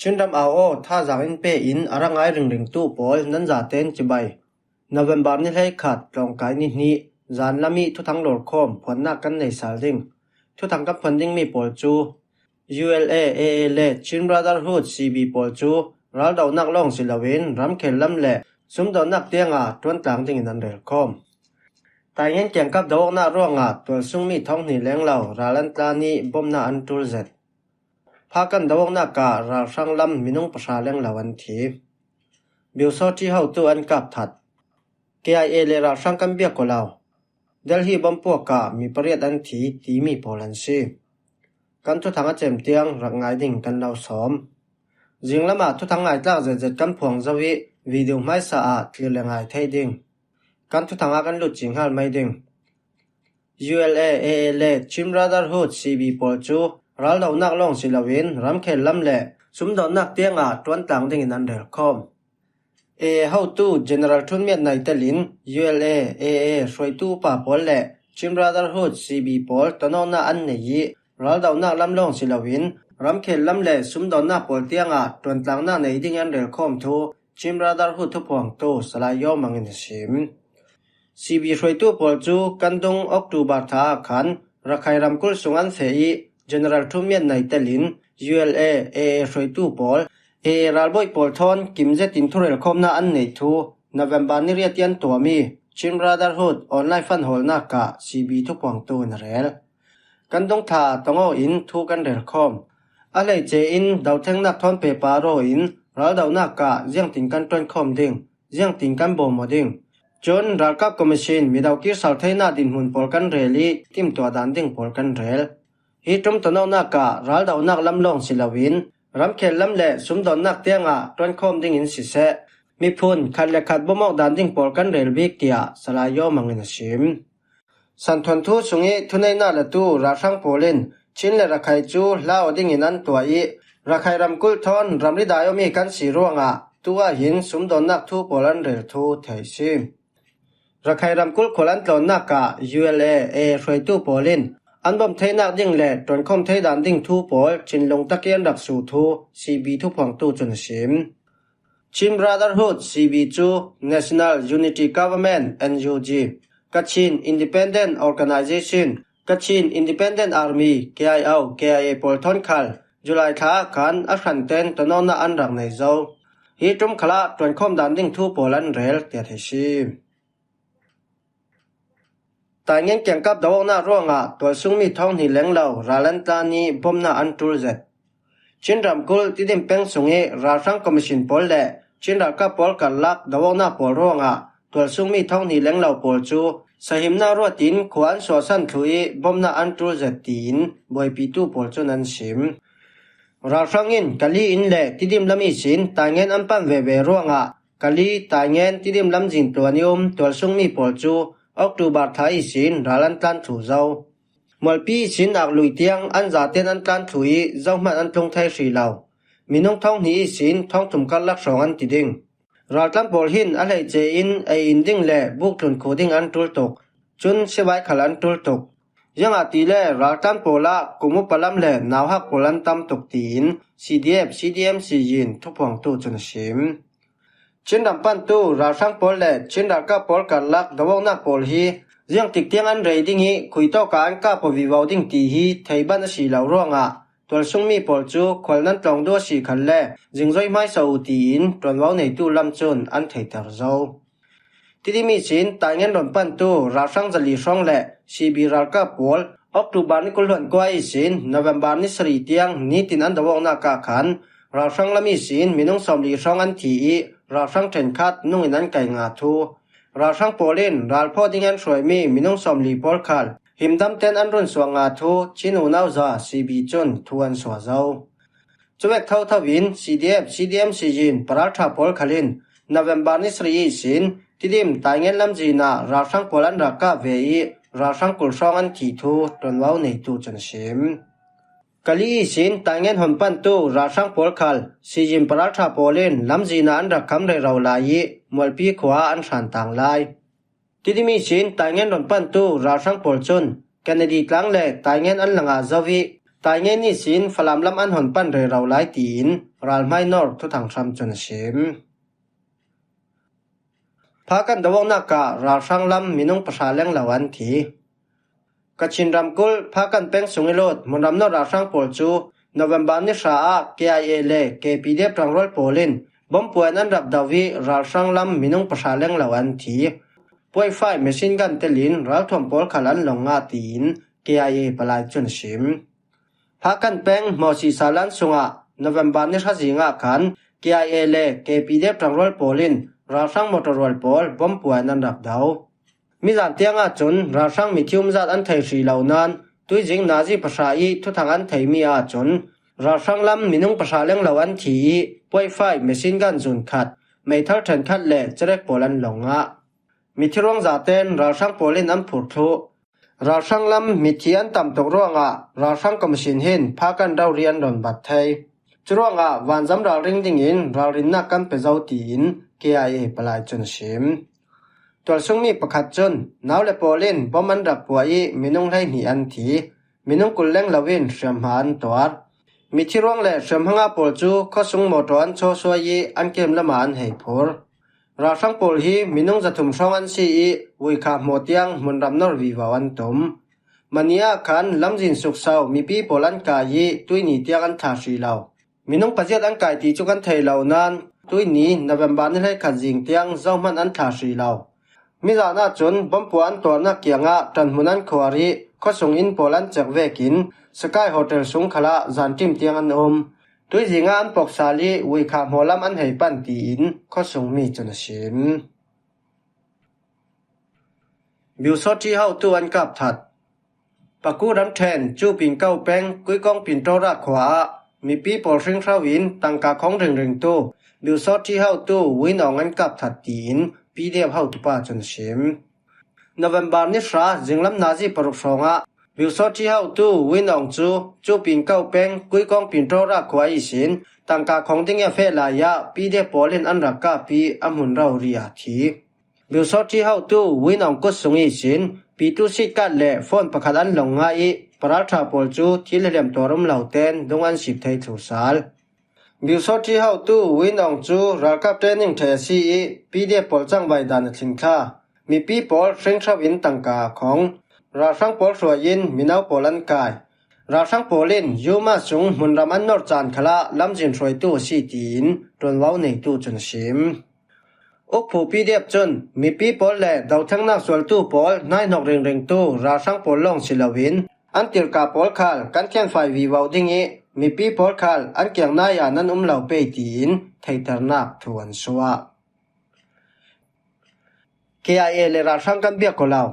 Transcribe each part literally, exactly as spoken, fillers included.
Chinram au aw thazaang in pe in a ra ngai ringringtu pawl nan zaten chibai. November ni hleikhat, tlawngkai ni hnih, zanlam i thuthang lawrkhawm phuannak kan nei sal ding. Thuthang kan phuan dingmi pawl cu U L A, A A le Chin Brotherhood, C B pawl cu raldohnak lawng si loin ramkhel lam le sumdawnnak tiangah ṭuantlang dingin an relkhawm. Taingen kiangkap do-awknak ruangah tualsungmi thawng hnih lenglo ral an tlan i bawmhnak an ṭul zet. Phakan do-awknak ah ralhrang lam minung pahra lenglo an thi. Biusawṭi hotu an kap that. K I A le ralhrang kan biak aw lo. Delhi bomb puak ah mi pariat an thi timi pawl an si. Kan thuthang a cem tiang rak ngai ding kan lo sawm. Zinglam ah thuthang ngaitlak zetzet kan phuang zo i video hmaisa ah thlir le ngai thei ding. Kan thuthang ah kan lut cinghal mai ding. U L A, A A le Chin Brotherhood, C B pawl cu raldohnak lawng si loin ramkhel lam le sumdawnnak tiangah ṭuantlang dingin an relkhawm. A A hotu General Ṭhunmiat Nai telin U L A, A A hruaitu upa pawl le Chin Brotherhood, C B pawl tonawkna an nei i raldohnak lam lawng si loin ramkhel lam le sumdawnnak pawl tiangah ṭuantlangnak nei ding an relkhawm thu Chin Brotherhood thuphuangtu Salai Yaw Mang in a sim. C B hruaitu pawl cu kan dung October tha ah khan Rakhai ramkulh sung an feh i General Ṭhunmiat Nai telin U L A, A A hruaitu pawl, A A ralbawi pawl thawn kim zetin thurelkhawmna an neih thu November ni riat i an tuahmi Chin Brotherhood online fan hawlnak ah C B thuphuangtu in a rel. Kan dung tha tong aw in thu kan relkhawm. A hleice in dothlengnak thawn pehpar aw in raldohnak ah ziangtin kan ṭuankhawm ding, ziangtin kan bawm aw ding. Cun ralkap commission mido kir sal theinak dinhmun pawl kan rel i timtuah dan ding pawl kan rel. Hi ṭum tonawknak ah raldohnak lam lawng si loin ramkhel lam le sumdawnnak tiangah ṭuankhawm dingin siseh, miphun khat le khat bawm awk dan ding pawl kan rel bik, tiah Salai Yaw Mang in a sim. Santhuanthu sung i thuneihnak latu ralhrang pawl in Chin le Rakhai cu hla aw dingin an tuah i Rakhai ramkulh thawn ramri dai awmi kan si ruangah tu ah hin sumdawnnak thu pawl an rel thu thei si. Rakhai ramkulh khual an tlawnnak ah U L A, A A hruaitu pawl in an bawm theinak ding le ṭuankhawm thei dan ding thu pawl cinlung tak i an rak su thu C B thuphuangtu cun a sim. Chin Brotherhood, C B cu National Unity Government, N U G, Kachin Independent Organization, Kachin Independent Army, K I O, K I A pawl thawn khal July thla ah khan a hranten tonawkna an rak nei zo. Hi ṭum khalah ṭuankhawm dan ding thu pawl an rel, tiah thei si. Taingen kiangkap do-awknak ruangah tualsungmi thawng hnih lenglo ral an tlan i bawmhnak an ṭul zet. Chin ramkulh Tidim peng sung i ralhrang commission pawl le Chin ralkap pawl karlak do-awknak pawl ruangah tualsungmi thawng hnih lenglo pawl cu sahimnak ruat in khua an suahsan thluh i bawmhnak an ṭul zet, tiin buaipitu pawl cun an sim. Ralhrang in Kali inn le Tidim lam ihsin Taingen an pan veve ruangah Kali, Taingen, Tidim lamzin tluan i um tualsungmi pawl cu October thla ihsin ral an tlan thluh zo. Mualpi ihsin aklui tiang an zaten an tlan thluh i zohmanh an tlung thei hrih lo. Minung thawng hnih ihsin thawng thum karlak hrawng an ti ding. Raltlan pawl hin a hleice in ei in ding le buktlun khuh ding an ṭul tuk. Cun sivai khal an ṭul tuk. Ziangahtile raltlan pawl ah kum upa lam le nauhak pawl an tam tuk, tiin C D F C D M Siyin thuphuangtu cun a sim. Chin ram pantu ralhrang pawl le Chin ralkap pawl karlak do-awknak pawl hi ziangtik tiang an rei ding i khuitawk ah an kap aw vivo ding ti hi thei ban a si lo ruangah tualsungmi pawl cu khual nan tlawng duh a si khan le zingzoi hmaisa uh, tiin ṭuanvo neitu lam cun an theiter zo. Tidim ihsin Taingen rawn pantu ralhrang zali hrawng le C B ralkap pawl October ni kul hluan kua ihsin November ni sarih tiang nitin an do-awknak ah khan ralhrang lam ihsin minung sawmli hrawng an thi i ralhrang ṭhenkhat nungin an kai nga thu, ralhrang pawl in ralphawh ding an hruaimi minung sawmli pawl khal himdamten an run suak nga thu Chin unauza C B cun thu an suah zo. Cuvek thotho in C D F C D M Siyin paralṭha pawl khal in November ni sarih ihsin Tidim Taingen lamzin ah ralhrang pawl an rak kah ve i ralhrang kul hrawng an thih thu ṭuanvo neitu cun a sim. Kali ihsin Taingen hawn pantu ralhrang pawl khal Siyin paralṭha pawl in lamzin ah an rak kham rero lai i Mualpi khua ah an hran tang lai. Tidim ihsin Taingen rawn pantu ralhrang pawl cun Kennedy tlang le Taingen an la ngah zo i Taingei nisin Falam lam an hon pan rero lai tiin ralhmai nawr thuthang hram cun a sim. Phakan dawngnak ah ralhrang lam minung pahra lenglo an thi. Kachin ramkulh Phakan peng sung i lut hmunram nawr ralhrang pawl cu November ni hra ah K I A le K P D F ṭangrual pawl in bomb puan an rak do i ralhrang lam minung pahra lenglo an thi. Puaifai machine gun telin ralthuam pawl khal an lawng ngah tiin K I A palai cun a sim. Phakan peng Mawsi Salan sungah November ni hra zing ah khan K I A le K P D F ṭangrual pawl in ralhrang motor rual pawl bomb puan an rak do. Mizan tiang ahcun ralhrang mithi umzat an thei hrih lo nain tuizing nazi pahra i thuthang an theimi ahcun ralhrang lam minung pahra lenglo an thi i puaifai machine gun zun khat, meithal ṭhenkhat le cerek pawl an lawng ngah. Mithi ruang zaten ralhrang pawl in an phur thluh. Ralhrang lam mithi an tam tuk ruangah ralhrang commission hin Phakan rori an rawn bat thei. Curuangah vanzam ralring dingin ralrinnak kan pe zo tiin K I A palai cun a sim. Tualsungmi pakhat cun nau le pawl in bomb an rak puah i minung hleihnih an thi. Minung kul lenglo in hriamhma an tuar. Mithi ruang le hriamhma ngah pawl cu khuasung motor an chawsuai i an kem lamah an hei phur. Ralhrang pawl hi minung zathum hrawng an si i vuikha hmaw tiang hmunram nawr vivo an tum. Mani ah khan lamzin sukso mipi pawl an kai i tuini tiang an thlah hrih lo. Minung paziat an kai ti cu kan thei lo nain tuini November ni hleikhat zing tiang zohman an thlah hrih lo. Mizan ahcun bomb puan an tuarnak kiangah ṭanhmun an khuar i khuasung inn pawl an cek vekin Sky Hotel sung khalah zanṭim tiang an um. Tuizing ah an pok sal i vuikha hmaw lam an hei pan tiin khuasungmi cun a sim. Biusawṭhi hotu an kap that. Paku ramṭhen Cupin ko peng Kuikawng Pinṭawra khua ah mipi pawl hringhro in tangka khawng ringringtu Biusawṭhi hotu Win Aung an kap that tiin P D F hotupa cun a sim. November ni hra zinglam nazi paruk hrawngah Biusawṭhi hotu Win Aung cu Cupin ko peng Kuikawng Pinṭawra khua ihsin tangka khawng ding i a feh lai ah P D F pawl in an rak kap i a hmun rori ah thi. Biusawṭhi hotu Win Aung kut sung ihsin pitu sitkat le phone pakhat an lawng ngah i paralṭha pawl cu thil hliam tuar um lo ten dung an sip thei thlu sal. Biusawṭhi hotu Win Aung cu ralkap training ṭheh a si i P D F pawl cangvai dan a thlingthla. Mipi pawl hringhro in tangka a khawng. Ralhrang pawl hruai in mino pawl an kai. Ralhrang pawl in Yuma sung hmunram an nawr caan khalah lamzin hruaitu a si tiin ṭuanvo neitu cun a sim. Ukphu P D F cun mipi pawl le dothengnak sualtu pawl hnaihnok ringringtu ralhrang pawl lawng si loin an tirka pawl khal kan thianfai vivo ding i mipi pawl khal an kiang nai ah nan um lo pei tiin theihternak thu an suah. K I A le ralhrang kan biak ko lo.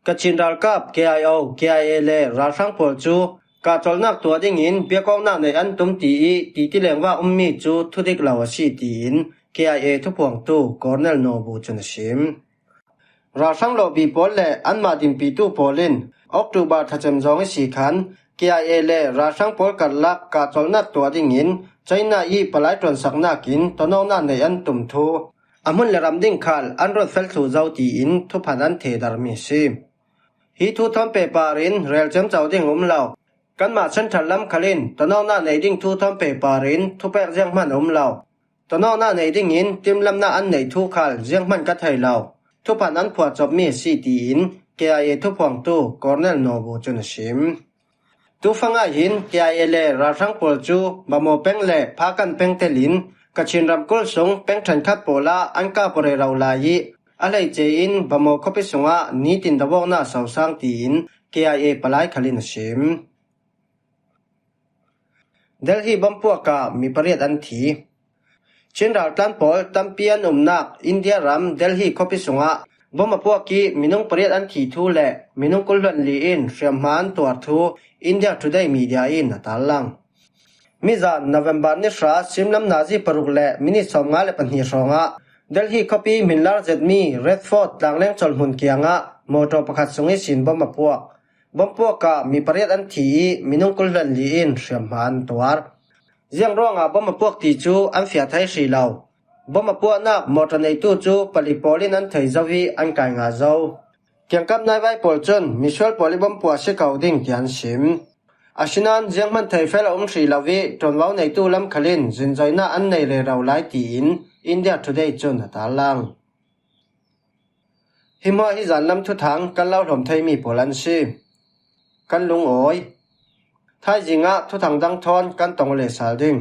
Kachin ralkap K I O, K I A le ralhrang pawl cu kahcolnak tuah dingin biakawknak neih an tum ti i titi lengva ummi cu thudik lo a si tiin K I A thuphuangtu Colonel Naw Bu cun a sim. Ralhrang lawhbi pawl le anmah dinpitu pawl in October thlacem zawng i si khan K I A le ralhrang pawl karlak kahcolnak tuah dingin China i palai ṭuansaknak in tonawknak neih an tum thu a hmun le ram ding khal an rawt fel thluh zo tiin thuphan an thehdarmi a si. Hi thu thawn pehpar in rel ciamco ding a um lo. Kanmah Central lam khal in tonawknak neih ding thu thawn pehpar in thupek zianghman a um lo. Tonawknak neih dingin timlamnak an neih thu khal zianghman ka thei lo. Thuphan an phuah cawpmi a si tiin K I A thuphuangtu Colonel Naw Bu cun a sim. Tufang ah hin K I A le ralhrang pawl cu Bamaw peng le Phakan peng telin Kachin ramkulh sung peng ṭhenkhat pawl ah an kap rero lai i a hleice in Bamaw khuapi sungah nitin dovawknak sosang tiin K I A palai khal in a sim. Delhi bomb puak ah mi pariat an thi. Chin raltlan pawl tampi an umnak India ram Delhi khuapi sungah bomb a puak i minung pariat an thi thu le minung kul hluan li in hriamhma an tuar thu India Today media in a tarlang. Mizan November ni hra simlam nazi paruk le minit sawmnga le pahnih hrawngah Delhi khuapi hminlar zetmi Red Fort tlangleng cawlhmun kiangah motor pakhat sung ihsin bomb a puak. Bomb puak ah mi pariat an thi i minung kul hluan li in hriamhma an tuar. Ziang ruangah bomb a puak ti cu an fiah thei hrih lo. Bomb a puahnak motor neitu cu pali pawl in an thei zo i an kai ngah zo. Kiangkap naivai pawl cun misual pawl i bomb puah a si ko ding tiah an sim. Asinain zianghman thei fel a um hrih lo ih ṭuanvo neitu lam khalin zinzoina an nei rero lai tiin India Today cun a tarlang. Hi hmuah hi zanlam thuthang kan lo hlawm theimi pawl an si. Kan lungawi. Thaizingah thuthang dang thawn kan tong le sal ding.